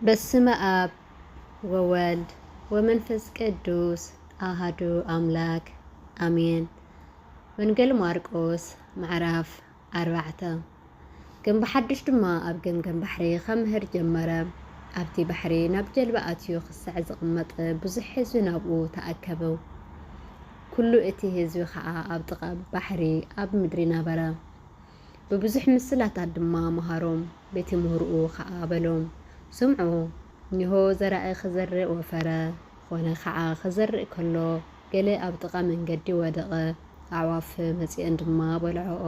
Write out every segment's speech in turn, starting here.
በስመ ኣብ ወወልድ ወመንፈስ ቅዱስ ኣሃዱ ኣምላክ ኣሜን። ወንጌል ማርቆስ ምዕራፍ ኣርባዕተ። ገምቢ ሓድሽ ድማ ኣብ ገምገም ባሕሪ ከምህር ጀመረ። ኣብቲ ባሕሪ ናብ ጀልባ ኣትዩ ክሳዕ ዝቕመጥ ብዙሕ ህዝቢ ናብኡ ተኣከቡ። ኩሉ እቲ ህዝቢ ኸዓ ኣብ ጥቓ ባሕሪ ኣብ ምድሪ ነበረ። ብብዙሕ ምስላታት ድማ መሃሮም። ቤት ምህርኡ ኸዓ በሎም፣ ስምዑ፣ እነሆ ዘራኢ ክዘርእ ወፈረ። ኾነ ኸዓ ክዘርእ ከሎ ገለ ኣብ ጥቓ መንገዲ ወደቐ፣ ኣዕዋፍ መጺአን ድማ በልዖኦ።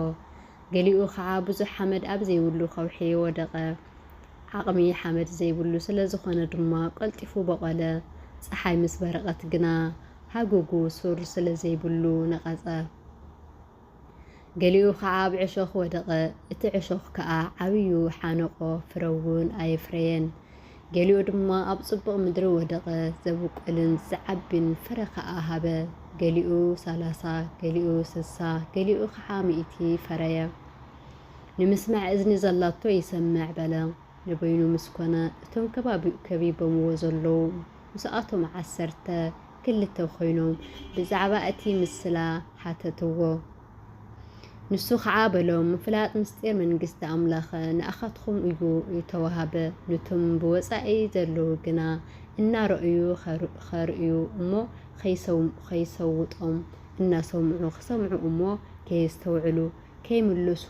ገሊኡ ኸዓ ብዙሕ ሓመድ ኣብ ዘይብሉ ከውሒ ወደቐ። ዓቕሚ ሓመድ ዘይብሉ ስለ ዝኾነ ድማ ቀልጢፉ በቖለ። ጸሓይ ምስ በረቐት ግና ሃጉጉ ሱር ስለ ዘይብሉ ነቐጸ። ገሊኡ ኸዓ ኣብ ዕሾኽ ወደቐ። እቲ ዕሾኽ ከኣ ዓብዩ ሓነቆ፣ ፍረ እውን ኣየፍረየን። ገሊኡ ድማ ኣብ ጽቡቕ ምድሪ ወደቐ፣ ዘብቁልን ዝዓቢን ፍረ ኸኣ ሃበ። ገሊኡ ሰላሳ፣ ገሊኡ ስሳ፣ ገሊኡ ኸዓ ሚእቲ ፈረየ። ንምስማዕ እዝኒ ዘላቶ ይሰምዕ በለ። ንበይኑ ምስ ኮነ፣ እቶም ከባቢኡ ከቢቦምዎ ዘለዉ ምስኣቶም ዓሰርተ ክልተ ኮይኖም ብዛዕባ እቲ ምስላ ሓተትዎ። ንሱ ኸዓ በሎም፣ ምፍላጥ ምስጢር መንግስቲ ኣምላኽ ንኣኻትኹም እዩ እተዋህበ፣ ነቶም ብወጻኢ ዘለዉ ግና እናረእዩ ኸር-፣ ኸርእዩ እሞ ኸይሰው-፣ ኸይሰውጦም እናሰምዑ ክሰምዑ እሞ ከየስተውዕሉ ከይምልሱ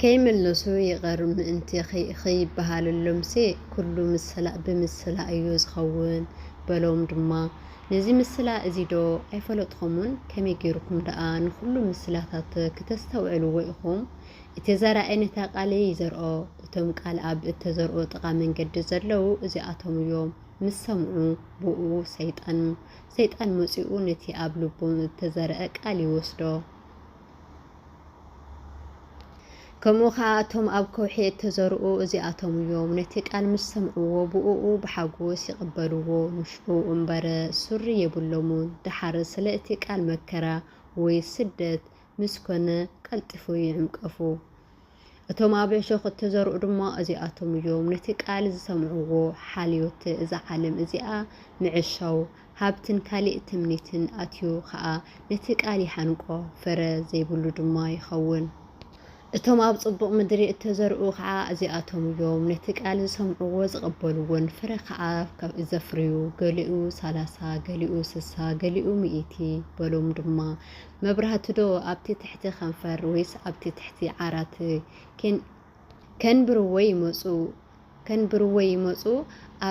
ከይምልሱ ይቕር ምእንቲ ኸይ-፣ ኸይበሃለሎምሲ ኩሉ ምስላ፣ ብምስላ እዩ ዝኸውን በሎም ድማ። ነዚ ምስላ እዚዶ ኣይፈለጥኹሙን? ከመይ ገይርኩም ደኣ ንኹሉ ምስላታት ክተስተውዕልዎ ኢኹም? እቲ ዘራኢ ነታ ቃል ይዘርኦ። እቶም ቃል ኣብ እተዘርኡ ጥቓ መንገዲ ዘለዉ እዚኣቶም እዮም። ምስ ሰምዑ ብኡ ሰይጣን፣ ሰይጣን መጺኡ ነቲ ኣብ ልቦም እተዘርአ ቃል ይወስዶ። ከምኡ ኸኣ እቶም ኣብ ከውሒ እተዘርኡ እዚኣቶም እዮም። ነቲ ቃል ምስ ሰምዕዎ ብእኡ ብሓጎስ ይቕበልዎ። ንሽዑ እምበረ ሱሪ የብሎሙን። ደሓር ስለ እቲ ቃል መከራ ወይ ስደት ምስ ኮነ ቀልጢፉ ይዕንቀፉ። እቶም ኣብ ዕሾኽ እተዘርኡ ድማ እዚኣቶም እዮም። ነቲ ቃል ዝሰምዕዎ ሓልዮት እዛ ዓለም እዚኣ ምዕሻው፣ ሃብትን ካልእ ትምኒትን ኣትዩ ኸኣ ነቲ ቃል ይሓንቆ፣ ፍረ ዘይብሉ ድማ ይኸውን። እቶም ኣብ ጽቡቕ ምድሪ እተዘርኡ ኸኣ እዚኣቶም እዮም። ነቲ ቃል ዝሰምዕዎ ዝቕበልዎን ፍረ ኸኣ ዘፍርዩ፣ ገሊኡ ሰላሳ፣ ገሊኡ ስሳ፣ ገሊኡ ሚእቲ። በሎም ድማ፣ መብራህትዶ ኣብቲ ትሕቲ ከንፈር ወይስ ኣብቲ ትሕቲ ዓራት ከን-፣ ከንብርዎ ይመጹ፣ ከንብርዎ ይመጹ፣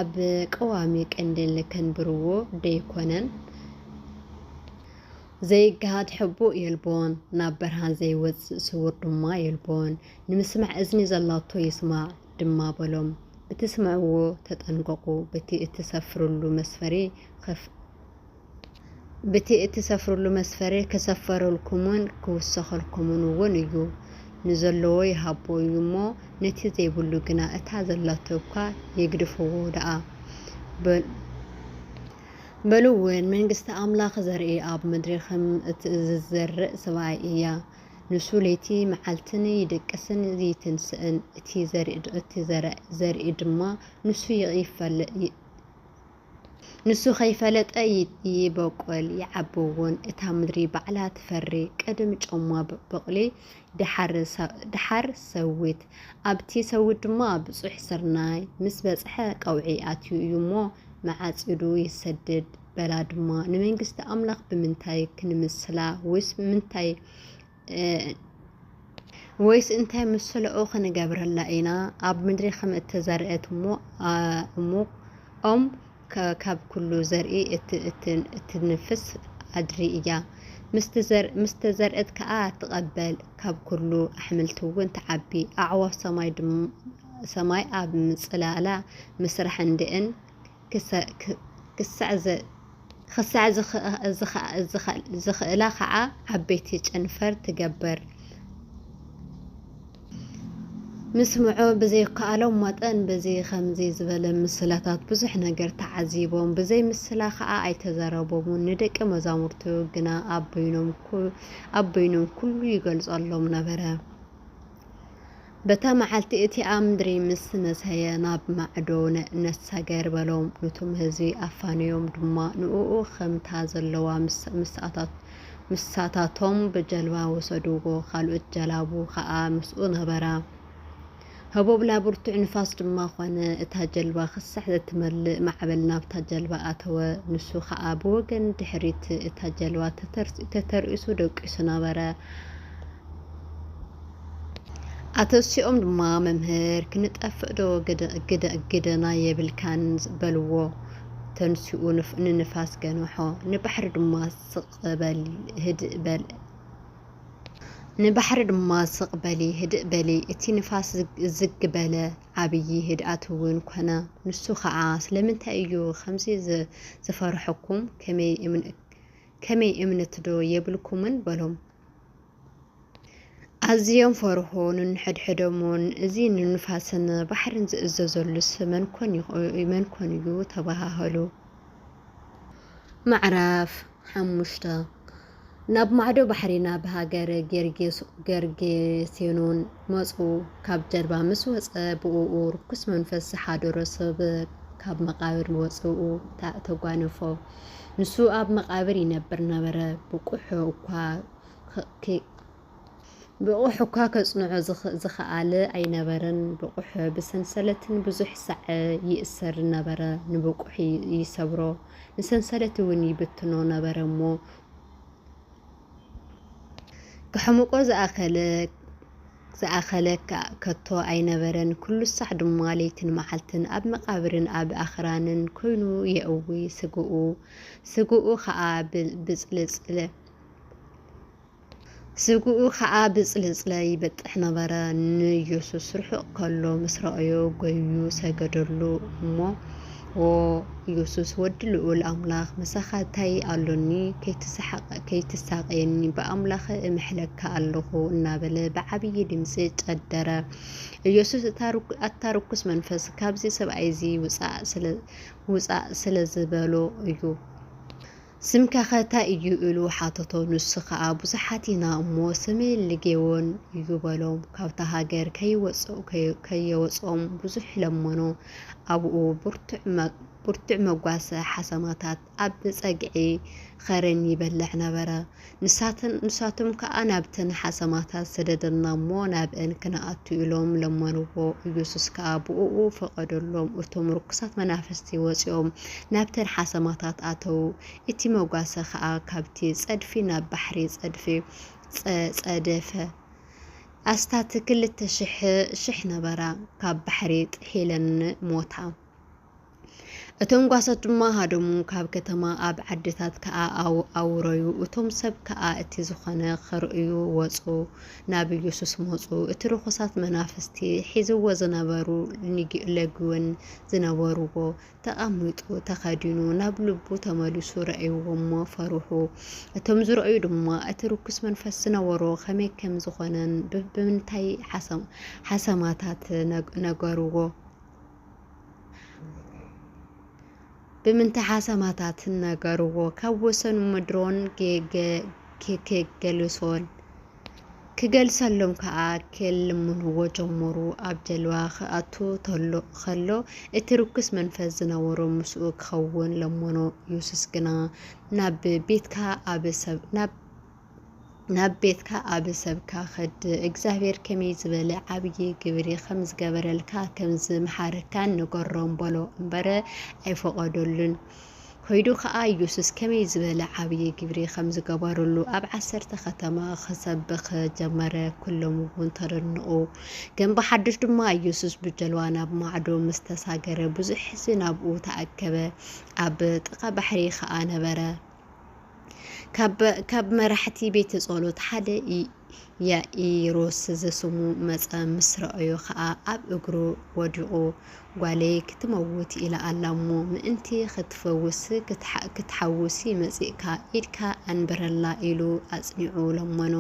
ኣብ ቀዋሚ ቀንዴል ከንብርዎ ደይኮነን? ዘይገሃድ ሕቡእ የልቦን፣ ናብ ብርሃን ዘይወጽእ ስውር ድማ የልቦን። ንምስማዕ እዝኒ ዘላቶ ይስማዕ ድማ በሎም። ብትስምዕዎ ተጠንቀቑ፣ በቲ እትሰፍርሉ መስፈሪ ኸፍ-፣ በቲ እትሰፍርሉ መስፈሪ ክሰፈረልኩምን ክውሰኸልኩምን እውን እዩ። ንዘለዎ ይሃቦ እዩ እሞ፣ ነቲ ዘይብሉ ግና እታ ዘላቶ እኳ የግድፍዎ ደኣ። በል-፣ በሉ እውን፣ መንግስቲ ኣምላኽ ዘርኢ ኣብ ምድሪ ከም እትዝዘርእ ሰብኣይ እያ። ንሱ ለይቲ መዓልትን ይድቅስን ይትንስእን፣ እቲ ዘርኢ ድ-፣ እቲ ዘረ-፣ ዘርኢ ድማ ንሱ ይፈል-፣ ይ-፣ ንሱ ከይፈለጠ ይ-፣ ይበቁል፣ ይዓቢ እውን። እታ ምድሪ ባዕላ ትፈሪ፣ ቅድም ጮማ ብ-፣ በቑሊ፣ ደሓር ሰ-፣ ደሓር ሰዊት። ኣብቲ ሰዊት ድማ ብጹሕ ስርናይ፣ ምስ በጽሐ ቀውዒ ኣትዩ እዩ እሞ፣ መዓጺዱ ይሰድድ። በላ ድማ፣ ንመንግስቲ ኣምላኽ ብምንታይ ክንምስላ? ወይስ ብምንታይ፣ እ፣ ወይስ እንታይ ምስለኦ ክንገብረላ ኢና? ኣብ ምድሪ ከም እተዘርአት እሞ፣ ኣ፣ እሞ ኦም ከ-፣ ካብ ኩሉ ዘርኢ እት-፣ እት-፣ እትንፍስ ኣድሪ እያ። ምስ ትዘር-፣ ምስ ተዘርአት ከኣ ትቐበል፣ ካብ ኩሉ ኣሕምልቲ እውን ትዓቢ። ኣዕዋፍ ሰማይ ድም-፣ ሰማይ ኣብ ምጽላላ ምስራሕ እንድእን ክሰ-፣ ክ-፣ ክሳዕ ዘ-፣ ክሳዕ ዝኸ-፣ ዝኸ-፣ ዝኸ-፣ ዝኽእላ ኸዓ ዓበይቲ ጨንፈር ትገብር። ምስምዖ ብዘይከኣሎም መጠን፣ በዚ ኸምዚ ዝበለ ምስላታት ብዙሕ ነገር ተዓዚቦም፣ ብዘይ ምስላ ኸዓ ኣይተዛረቦምን። ንደቂ መዛሙርቱ ግና ኣብ በይኖም ኩ-፣ ኣብ በይኖም ኩሉ ይገልጸሎም ነበረ። በታ መዓልቲ እቲኣ ምድሪ ምስ መስሀየ ናብ ማዕዶ ነ-፣ ነሳገር በሎም። ነቶም ህዝቢ ኣፋንዮም ድማ ንእኡ ኸምታ ዘለዋ ምስ-፣ ምሳታት-፣ ምሳታቶም ብጀልባ ወሰድዎ። ካልኦት ጀላቡ ኸኣ ምስኡ ነበራ። ህቦብላ ብርቱዕ ንፋስ ድማ ኾነ። እታ ጀልባ ክሳዕ እትመልእ ማዕበል ናብታ ጀልባ ኣተወ። ንሱ ኸኣ ብወገን ድሕሪት እታ ጀልባ ተተር-፣ ተተርኢሱ ደቂሱ ነበረ። ኣተሲኦም ድማ፣ "መምህር፣ ክንጠፍእ ዶ ግደ-፣ ግደ-፣ ግደና የብልካን?" በልዎ። ተንሲኡ ንፍ-፣ ንንፋስ ገንሖ፣ ንባሕሪ ድማ፣ "ስቕ በል፣ ህድእ በል፣ ንባሕሪ ድማ፣ 'ስቕ በሊ፣ ህድእ በሊ።'" እቲ ንፋስ ዝግ-፣ ዝግ በለ፣ ዓብዪ ህድኣት እውን ኮነ። ንሱ ኸኣ፣ "ስለምንታይ እዩ ከምዚ ዝ-፣ ዝፈርሐኩም? ከመይ እምን-፣ ከመይ እምነትዶ የብልኩምን?" በሎም። ኣዝዮም ፈርሁ፣ ነንሕድሕዶም እውን፣ "እዚ ንንፋስን ባሕርን ዝእዘዘሉስ መን ኮን ይኽ-፣ መን ኮን እዩ?" ተባሃሃሉ። ምዕራፍ ሓሙሽተ። ናብ ማዕዶ ባሕሪ፣ ናብ ሃገረ ጌርጌስ-፣ ጌርጌሴኖን መጹ። ካብ ጀልባ ምስ ወጸ፣ ብእኡ ርኩስ መንፈስ ዝሓደሮ ሰብ ካብ መቓብር ወጽኡ ተ-፣ ተጓነፎ። ንሱ ኣብ መቓብር ይነብር ነበረ። ብቑሑ እኳ ኸ-፣ ከ-፣ ብቑሕ እኳ ከጽንዖ ዝኽ-፣ ዝኸኣለ ኣይነበረን። ብቑሕ ብሰንሰለትን ብዙሕ ሳዕ ይእሰር ነበረ። ንብቑሕ ይ-፣ ይሰብሮ፣ ንሰንሰለት እውን ይብትኖ ነበረ እሞ፣ ከሕምቆ ዝኣኸለ፣ ዝኣኸለ ከ-፣ ከቶ ኣይነበረን። ኩሉ ሳዕ ድማ ለይትን መዓልትን ኣብ መቓብርን ኣብ ኣኽራንን ኮይኑ የእዊ። ስግኡ፣ ስግኡ ኸኣ ብ-፣ ብጽልጽለ፣ ስግኡ ኸኣ ብጽልጽለ ይበጥሕ ነበረ። ንኢየሱስ ርሑቕ ከሎ ምስ ረኣዮ፣ ጐይዩ ሰገደሉ እሞ፣ "ዎ ኢየሱስ፣ ወዲ ልኡል ኣምላኽ፣ ምሳኻ እንታይ ኣሎኒ? ከይትስሓቕ-፣ ከይትሳቐየኒ ብኣምላኽ እምሕለካ ኣለኹ" እናበለ ብዓብዪ ድምጺ ጨደረ። ኢየሱስ፣ "እታ ርኩ-፣ ኣታ ርኩስ መንፈስ፣ ካብዚ ሰብኣይ እዚ ውጻእ" ስለ፣ ውጻእ ስለ ዝበሎ እዩ። "ስምካኸ እንታይ እዩ?" ኢሉ ሓተቶ። ንሱ ኸኣ፣ "ብዙሓት ኢና እሞ፣ ስመይ ሌጌዎን እዩ" በሎም። ካብታ ሃገር ከይወጽ-፣ ከይ-፣ ከየወጽኦም ብዙሕ ለመኖ። ኣብኡ ብርቱዕ መ-፣ ብርቱዕ መጓሰ ሓሰማታት ኣብ ጸግዒ ኸረን ይበልዕ ነበረ። ንሳተን-፣ ንሳቶም ከኣ፣ "ናብተን ሓሰማታት ስደደና እሞ፣ ናብአን ክንኣቱ" ኢሎም ለመንዎ። ኢየሱስ ከኣ ብእኡ ፈቐደሎም። እቶም ርኩሳት መናፍስቲ ወጺኦም ናብተን ሓሰማታት ኣተዉ። እቲ መጓሰ ኸኣ ካብቲ ጸድፊ ናብ ባሕሪ ጸድፊ ጸ-፣ ጸደፈ። ኣስታት ክልተ ሽሕ፣ ሽሕ ነበራ፣ ካብ ባሕሪ ጥሒለን ሞታ። እቶም ጓሶት ድማ ሃደሙ፣ ካብ ከተማ ኣብ ዓድታት ከኣ ኣው-፣ ኣውረዩ። እቶም ሰብ ከኣ እቲ ዝኾነ ኸርእዩ ወጹ፣ ናብ ኢየሱስ መጹ። እቲ ርኹሳት መናፍስቲ ሒዝዎ ዝነበሩ ንጊ-፣ ለጊዮን ዝነበርዎ ተቐሚጡ፣ ተኸዲኑ፣ ናብ ልቡ ተመሊሱ ረኣይዎ እሞ ፈርሑ። እቶም ዝረኣዩ ድማ እቲ ርኩስ መንፈስ ዝነበሮ ኸመይ ከም ዝኾነን ብ-፣ ብምንታይ ሓሰም-፣ ሓሰማታት ነግ-፣ ነገርዎ። ብምንታይ ሓሰማታት ነገርዎ። ካብ ወሰን ምድሮን ገ-፣ ገ-፣ ከ-፣ ከ-፣ ገልሶን ክገልጸሎም ከኣ ክልምንዎ ጀመሩ። ኣብ ጀልባ ክኣቱ ተሎ-፣ ከሎ፣ እቲ ርኩስ መንፈስ ዝነበሮ ምስኡ ክኸውን ለመኖ። ኢየሱስ ግና፣ "ናብ ቤትካ ኣብ ሰብ-፣ ናብ፣ ናብ ቤትካ ኣብ ሰብካ ኸድ፣ እግዚኣብሔር ከመይ ዝበለ ዓብዪ ግብሪ ከም ዝገበረልካ፣ ከም ዝመሓረካን ንገሮም" በሎ እምበር፣ ኣይፈቐደሉን። ከይዱ ኸኣ ኢየሱስ ከመይ ዝበለ ዓብዪ ግብሪ ኸም ዝገበረሉ ኣብ ዓሰርተ ኸተማ ኽሰብኽ ጀመረ። ኵሎም እውን ተደነቑ። ከም ብሓድሽ ድማ ኢየሱስ ብጀልባ ናብ ማዕዶ ምስ ተሳገረ፣ ብዙሕ ህዝቢ ናብኡ ተኣከበ። ኣብ ጥቓ ባሕሪ ኸኣ ነበረ። ካብ፣ ካብ መራሕቲ ቤተ ጸሎት ሓደ ይ-፣ ያኢሮስ ዝስሙ መጸ፣ ምስ ረኣዮ ኸኣ ኣብ እግሩ ወዲቑ፣ "ጓለይ ክትመውት ኢላ ኣላ እሞ፣ ምእንቲ ኽትፈውስ ክትሓ-፣ ክትሓውሲ መጺእካ፣ ኢድካ ኣንብረላ" ኢሉ ኣጽኒዑ ለመኖ።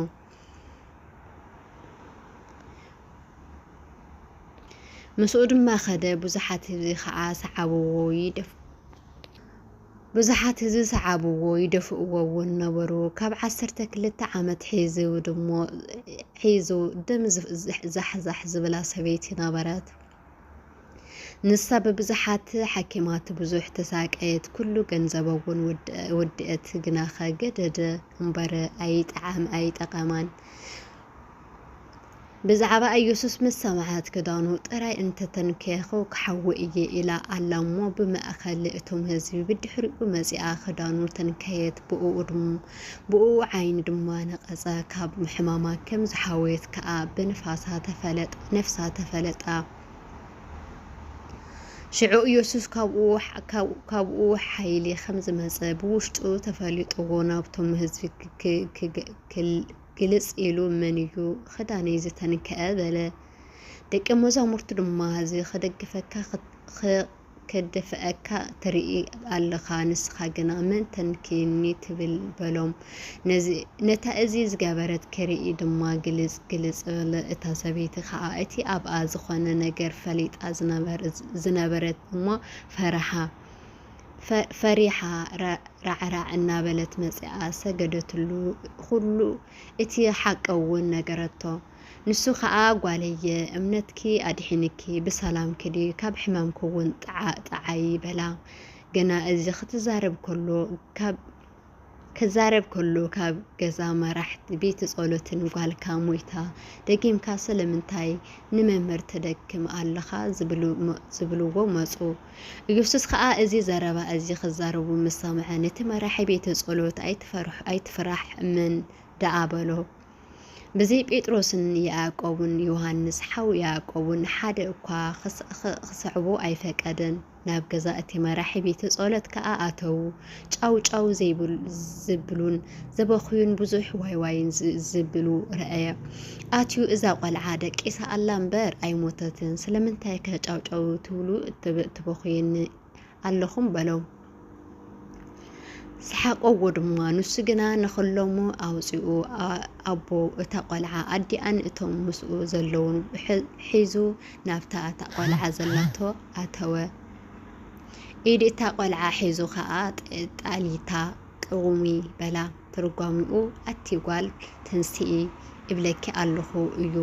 ምስኡ ድማ ኸደ፣ ብዙሓት ህዝቢ ኸኣ ሰዓብዎ፣ ይደፍ-፣ ብዙሓት ህዝቢ ሰዓብዎ ይደፍእዎ እውን ነበሩ። ካብ ዓሰርተ ክልተ ዓመት ሒዙ ድሞ ሒዙ ደም ዝ- ዛሕዛሕ ዝብላ ሰበይቲ ነበረት። ንሳ ብብዙሓት ሓኪማት ብዙሕ ተሳቀየት። ኩሉ ገንዘባ እውን ውድ- ውድእት፣ ግናኸ ገደደ እምበር ኣይጠዓም ኣይጠቐማን። ብዛዕባ ኢየሱስ ምስ ሰምዐት፣ ክዳኑ ጥራይ እንተተንከኹ ክሓዊ እየ ኢላ ኣላ እሞ፣ ብማእከል እቶም ህዝቢ ብድሕሪኡ መጺኣ ክዳኑ ተንከየት። ብእኡ ድም- ብእኡ ዓይኒ ድማ ነቐጸ። ካብ ሕማማ ከም ዝሓወየት ከኣ ብንፋሳ ተፈለጠ ነፍሳ ተፈለጣ። ሽዑ ኢየሱስ ካብኡ ሕ- ካብ- ካብኡ ሓይሊ ከም ዝመጸ ብውሽጡ ተፈሊጥዎ ናብቶም ህዝቢ ክ- ክ- ክግ- ክል- ግልጽ ኢሉ፣ "መን እዩ ክዳነይ ዝተንከአ?" በለ። ደቀ መዛሙርቱ ድማ፣ "እዚ ክደግፈካ ክ- ክ- ክድፍአካ ትርኢ ኣለኻ፣ ንስኻ ግና መን ተንክየኒ ትብል?" በሎም። ነዚ- ነታ እዚ ዝገበረት ክርኢ ድማ ግልጽ ግልጽ በለ። እታ ሰበይቲ ኸኣ እቲ ኣብኣ ዝኾነ ነገር ፈሊጣ ዝነበር- ዝነበረት እሞ ፈርሓ። ፈ- ፈሪሓ ራ- ራዕራዕ እናበለት መጺኣ ሰገደትሉ። ኩሉ እቲ ሓቂ እውን ነገረቶ። ንሱ ኸኣ፣ "ጓለየ፣ እምነትኪ ኣድሒንኪ፣ ብሰላም ክዲ፣ ካብ ሕማምኪ እውን ጥዓ- ጥዓዪ" በላ። ግና እዚ ክትዛረብ ከሎ ካብ ክዛረብ ከሎ ካብ ገዛ መራሕቲ ቤት ጸሎትን "ጓልካ ሞይታ፣ ደጊምካ ስለምንታይ ንመምህር ትደክም ኣለኻ?" ዝብሉ- ዝብልዎ መጹ። ኢየሱስ ከኣ እዚ ዘረባ እዚ ክዛረቡ ምስ ሰምዐ፣ ነቲ መራሒ ቤት ጸሎት፣ "ኣይትፈርሕ- ኣይትፍራሕ፣ እመን ደኣ" በሎ። ብዘይ ጴጥሮስን ያዕቆብን ዮሃንስ ሓው ያዕቆብን ሓደ እኳ ክስ- ኽ- ክስዕቦ ኣይፈቀደን። ናብ ገዛ እቲ መራሒ ቤት ጸሎት ከኣ ኣተዉ። ጫው ጫው ዘይብል- ዝብሉን ዘበኽዩን ብዙሕ ዋይ ዋይን ዝ- ዝብሉ ረኣየ። ኣትዩ፣ "እዛ ቈልዓ ደቂሳ ኣላ እምበር ኣይሞተትን፣ ስለምንታይከ ጫው ጫው ትብሉ ትብ- ትበኽዩኒ ኣለኹም?" በሎም። ሰሓቐዎ ድማ። ንሱ ግና ንኽሎሙ ኣውጺኡ፣ ኣ- ኣቦ እታ ቈልዓ ኣዲኣን እቶም ምስኡ ዘለዉን ሕ- ሒዙ ናብታ እታ ቈልዓ ዘላቶ ኣተወ። ኢድ እታ ቈልዓ ሒዙ ኸኣ፣ "ጣ- ጣሊታ ቅውሚ" በላ። ትርጓሚኡ፣ "ኣቲ ጓል፣ ተንስኢ እብለኪ ኣለኹ" እዩ።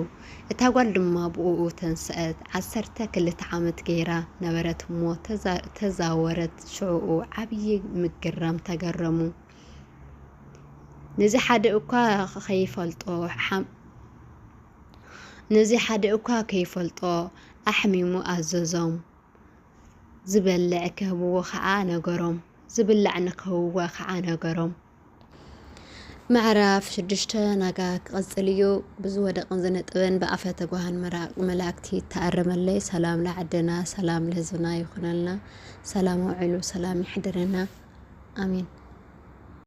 እታ ጓል ድማ ብእኡ ተንስአት፣ ዓሰርተ ክልተ ዓመት ገይራ ነበረት እሞ ተዛ- ተዛወረት። ሽዑኡ ዓብዪ ምግራም ተገረሙ። ነዚ ሓደ እኳ ከይፈልጦ ሓም- ነዚ ሓደ እኳ ከይፈልጦ ኣሕሚሙ ኣዘዞም። ዝበልዕ ክህብዎ ኸዓ ነገሮም። ዝብላዕ ንክህብዎ ኸዓ ነገሮም። ምዕራፍ ሽዱሽተ ናጋ ክቕጽል እዩ። ብዝወደቕን ዝነጥበን ብኣፈ ተጓሃን መራ- መላእክቲ ተኣረመለይ። ሰላም ለዓድና፣ ሰላም ለህዝብና ይኹነልና። ሰላም ውዕሉ፣ ሰላም ይሕድረና። ኣሜን።